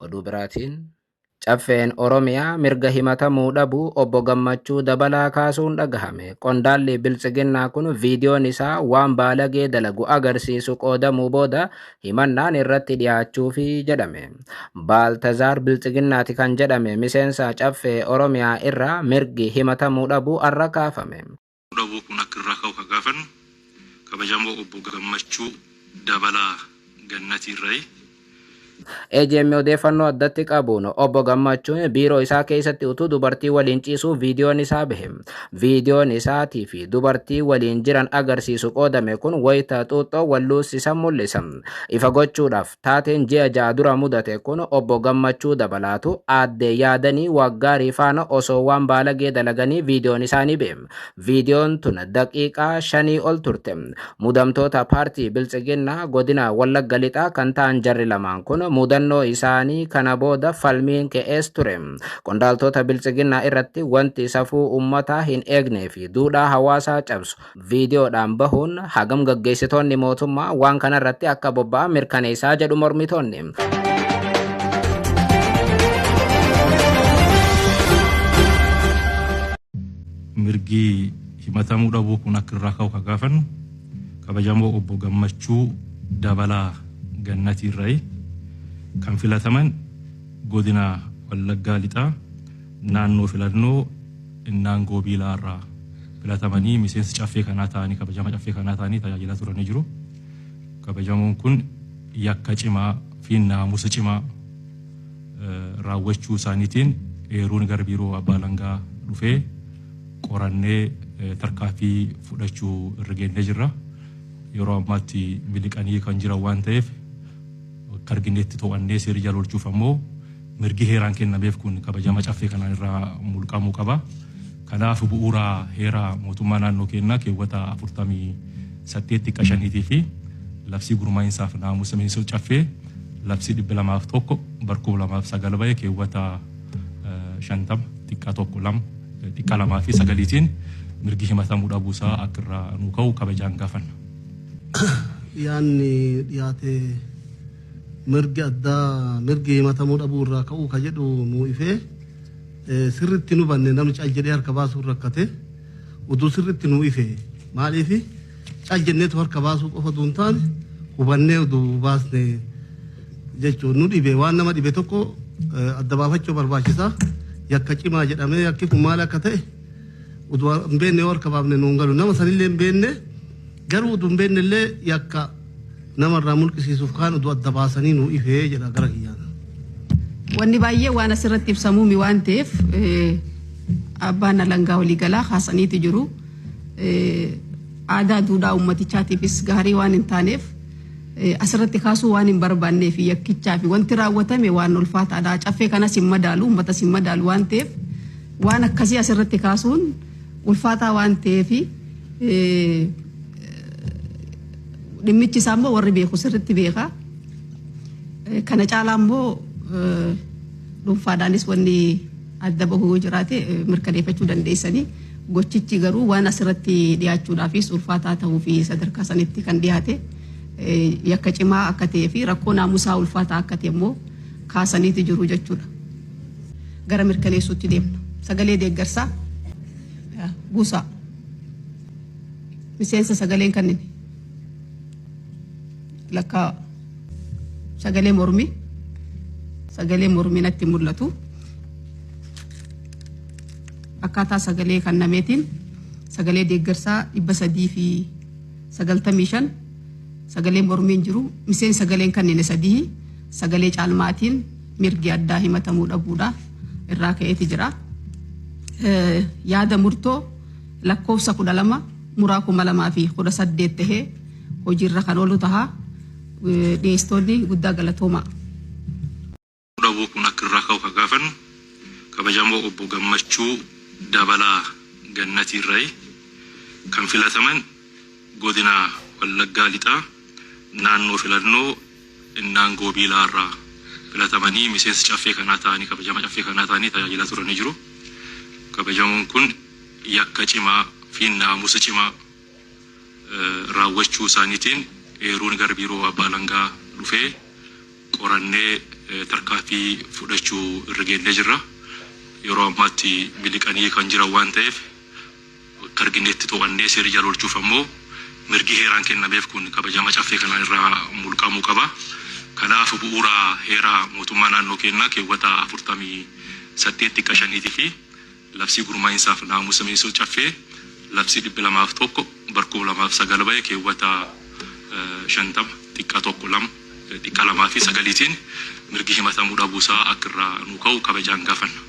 Oduu biraatiin Caffeen Oromiyaa mirga himatamuu dhabuu obbo Gammachuu Dabalaa kaasuun dhagahame. Qondaalli Biltsiginnaa kun viidiyoon isaa waan baalagee dalagu agarsiisu qoodamuu booda himannaan irratti dhiyaachuufi jedhame. Baaltazaar Biltsiginnaati kan jedhame miseensa Caffee Oromiyaa irraa mirgi himatamuu dhabuu arra kaafame. Dhabuu kun akka irraa ka'u kan gaafannu kabajamoo obbo Gammachuu Dabalaa Gannatiirrayi. AGM odeeffannoo addatti qabuun obbo Gammachuun biiroo isaa keessatti utuu dubartii waliin ciisuu viidiyoon isaa bahe. Viidiyoon isaatii fi dubartii waliin jiran agarsiisu qoodame kun wayita xuuxxoo walluusisan mul'isa. Ifa gochuudhaaf taateen ji'a 6 dura mudate kun obbo Gammachuu Dabalaatu aadde Yaadanii Waggaarii faana osoo waan baalagee dalaganii viidiyoon isaanii bahe. Viidiyoon tun daqiiqaa 5 ol turte. Mudamtoota paartii Biltsiginnaa godina Wallagga Lixaa kan ta'an jarri lamaan kun mudannoo isaanii kana booda falmiin ka'ees ture. Qondaaltota Biltsiginnaa irratti wanti safuu uummataa hin eegnee fi duudhaa hawaasaa cabsu viidiyoodhaan bahuun hagam gaggeessitoonni mootummaa waan kanarratti akka bobba'an mirkaneessaa jedhu mormitoonni. Mirgi himatamuu dhabuu kun akka irraa ka'u kan gaafannu kabajamoo obbo Gammachuu Dabalaa Gannatiirrayi. Kan filataman godina Wallaggaa Lixaa naannoo filannoo Innaangoo Biilaa irraa filatamanii miseensa caffee kanaa ta'anii kabajama caffee kanaa ta'anii tajaajilaa turanii jiru. Kabajamoon kun yakka cimaa fi naamusa cimaa raawwachuu isaaniitiin eeruun gara biiroo abbaa alangaa dhufee qorannee tarkaanfii fudhachuu irra geennee jirra. Yeroo ammaatti miliqanii kan jiran waan ta'eef akka arginetti to'annee seera jala oolchuuf ammoo mirgi heeraan kennameef kun kabajama caffee kanaan irraa mulqamuu qaba. Kanaaf bu'uura heeraa mootummaa naannoo keenyaa keewwata 48.5 fi labsii gurmaa'insaaf naamusa miseensota caffee labsii 201 barkuu 2009 bahe keewwata 50 xiqqaa 1 2 xiqqaa 2 fi 9tiin mirgi himatamuu dhabuusaa akka irraa nuu ka'u kabajaan gaafanna. Yaanni dhiyaate mirgi addaa mirgi himatamuu dhabuu irraa ka'uu ka jedhu nuu ifee sirriitti nu banne namni cal jedhee harka baasuu rakkate utuu sirriitti nuu ifee maaliif cal jenneetu harka baasuu qofa utuu hin taane hubannee utuu baasne jechuun nu dhibe waan nama dhibe tokko adda baafachuu barbaachisaa yakka cimaa jedhamee yakki kun maal akka ta'e utuu hin beekne yoo harka baafne nuun galu nama sanillee hin beekne garuu utuu hin beekne illee yakka namarraa mul'isiisuuf kaan utuu adda baasanii nuu ifee jedha gara kiyyaan. Wanni baay'ee waan asirratti ibsamuumi waan ta'eef abbaan alangaa waliigalaa haasaniitu jiru. Aadaa duudhaa uummatichaatiifis gaarii waan hin taaneef asirratti kaasuu waan hin barbaannee fi yakkichaa fi wanti raawwatame waan ulfaataadha. Caffee kanas hin madaalu, uummatas hin madaalu waan ta'eef waan akkasii asirratti kaasuun ulfaataa waan ta'eef dhimmichi isaa immoo warri beeku sirriitti beeka. Kana caalaa immoo dhuunfaadhaanis wanni adda bahuu yoo jiraate mirkaneeffachuu dandeessanii gochichi garuu waan asirratti dhiyaachuudhaafis ulfaataa ta'uu fi sadarkaa sanitti kan dhiyaate yakka cimaa akka ta'ee fi rakkoo naamusaa ulfaataa akka ta'e immoo kaasaniiti jiru jechuudha. Gara mirkaneessuutti deemna. Sagalee deeggarsaa buusaa. Miseensa sagaleen kanneen lakkaa sagalee mormii sagalee mormii natti mul'atu. Akkaataa sagalee kennameetiin sagalee deeggarsaa 395 sagalee mormiin jiru miseensa sagaleen kanneen 3 sagalee caalmaatiin mirgi addaa himatamuu dhabuudha irraa ka'eeti jira. Yaada murtoo lakkoofsa 12 muraa 2018 tahee hojiirra kan oolu taha. Dhiyeessitoonni guddaa galatoomaa. Dhabuu kun akka irraa ka'u kan gaafannu kabajamoo obbo Gammachuu Dabalaa Gannatiirrayi kan filataman godina Wallaggaa Lixaa naannoo filannoo Innaangoo Biilaa irraa filatamanii miseensa caffee kanaa ta'anii kabajama caffee kanaa ta'anii tajaajilaa turanii jiru. Kabajamoon kun yakka cimaa fi naamusa cimaa raawwachuu isaaniitiin eeruun gara biiroo abbaa alangaa dhufee qorannee Tarkaanfii fudhachuu irra geennee jirra. Yeroo ammaatti miliqanii kan jiran waan ta'eef, akka arginetti to'annee seera jala oolchuuf ammoo mirgi heeraan kennameef kun kabajama Caffee kanaan irraa mulqamuu qaba. Kanaaf bu'uura heeraa mootummaa naannoo keenyaa keewwata 48 xiqqa 5 fi labsii gurmaa'insaaf naamusa miseensota Caffee, labsii 201/2009 bahe, keewwata 50 xiqqa 1, 2, xiqqa 2 fi 9iin mirgi himatamuu dhabuusaa akka irraa nuu ka'u kabajaan gaafanna.